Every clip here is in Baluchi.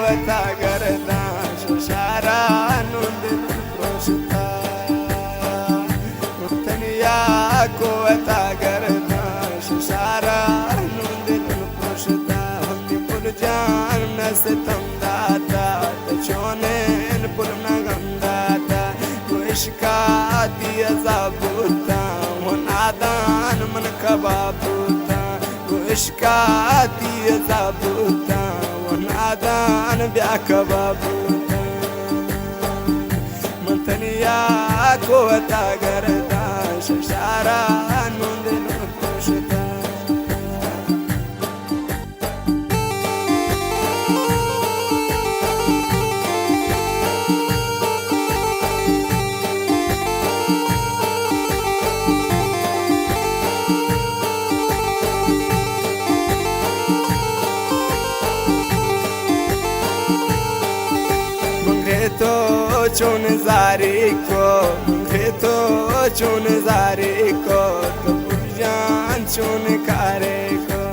وتا گرداں ششارا نون دل پروشتا، تنیا کو وتا گرداں ششارا نون دل پروشتا، ہمیں پل جان نستم داتا، تو چونین پل نگم داتا، تو عشقا دی عذاب بوتا، و نادان من کباب بوتا، تو عشقا دی عذاب بوتا، و نادان بیا کباب بوتا، من تنیا کو وتا گرداں ششارا نون دل پروشتا. منگے تو چون زاری کو، منگے تو چون زاری کو، تو پل جان چون کارے کو.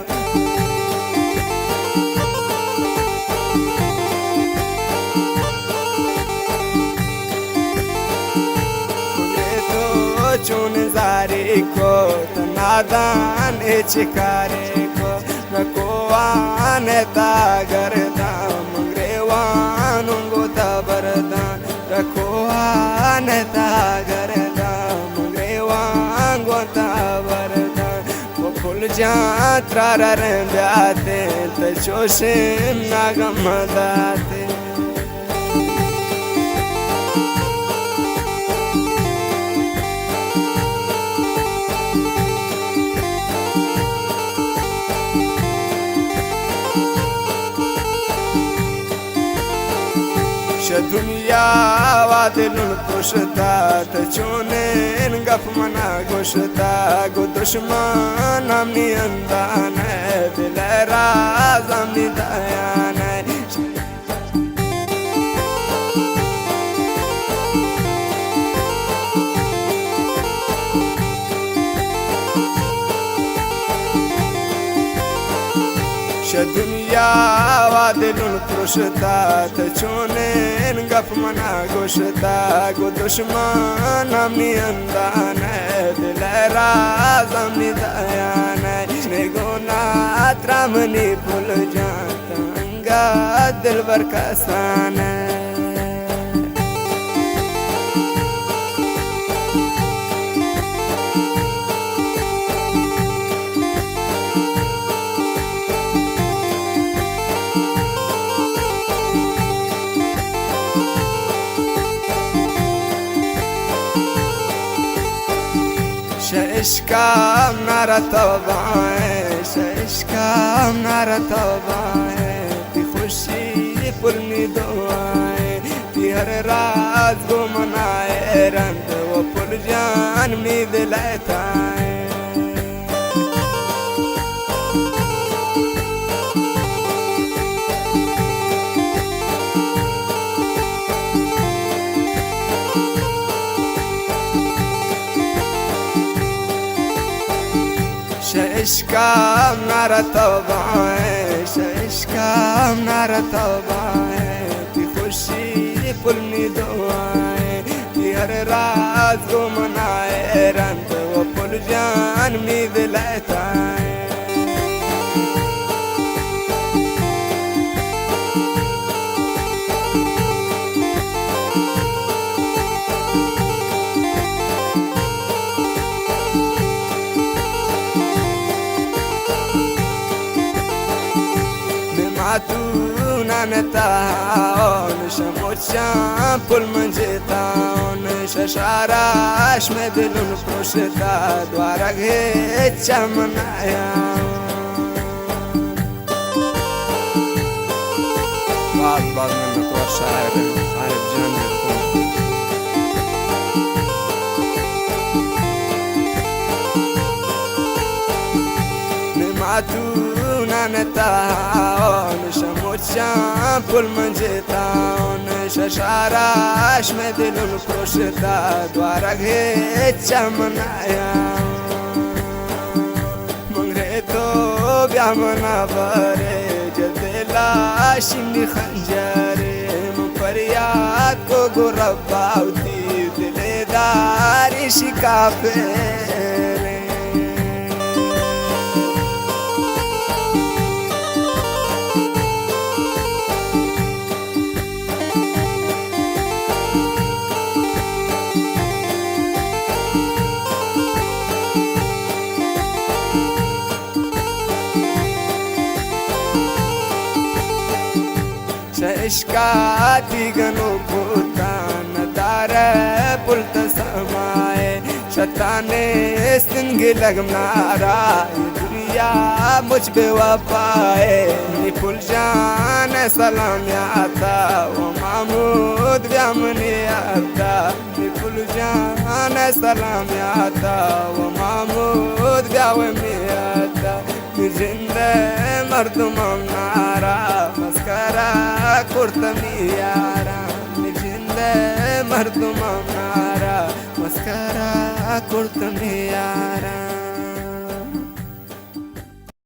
تو چون زاری کو، تو نادان اے چکارے کو، رکوان تا گرداں مگریوان گو تا برداں، رکوان تا گرداں مگریوان گو تا برداں. و پل جان ترا رریں بیاتیں، تو چوشیں ناگم داتیں. شہ دنیا وا دلن پرشتا، تو چونین گپ منا گوشتا، گو دشمن ہم نی اندان ء، دل ء راز ہم نی دیان ء. شہ دنیا وا دلن پرشتا، تو چونین گپ منا گوشتا، گو دشمن ہم نی اندان ء، دل ء راز ہم نی دیان ء، نگونا ترا منی پل جان. انگت دلبر کسان ء. شہ عشقا منارا توبہ ء، شہ عشقا منارا توبہ ء، تی خوشی پل نی دعا ء، تی ہر راز گو منا ء رند و پل جان می دل ء تائیں. شہ عشقا منارا توبہ ء، شہ عشقا منارا توبہ ء، تی خوشی پل نی دعا ء، تی ہر راز گو منا ء رند و پل جان می دل ء تائیں. ماتونان تاون شموچان پل منجے تاون، ششاراش میں دلون پروشتا، دوارگ ہچ من نیاون. باز باز منت وار شاعر، عارف جان. ماتونان تاون شموچان پل منجے تاون، ششاراش میں دلون پروشتا، دوارگ ہچ من نیاون. منگے تو بیا منا بارے، جدے شیمی خنجرے من پریات کو گو ربا وتی دلے داری شکافے۔ چہ اشکاتی گنو بوتان دارہ پلت سمائے، شتانے استن گلگ نارا، دنیا مچ بے وفائے۔ نی پل جان سلام یاتا و محمود بیا منی یاتا، نی پل جان سلام یاتا و محمود بیا و می یاتا۔ می جند مردم نارا مسکرا کرت می یارا، می جند مردم نارا مسکرا کرت می یارا۔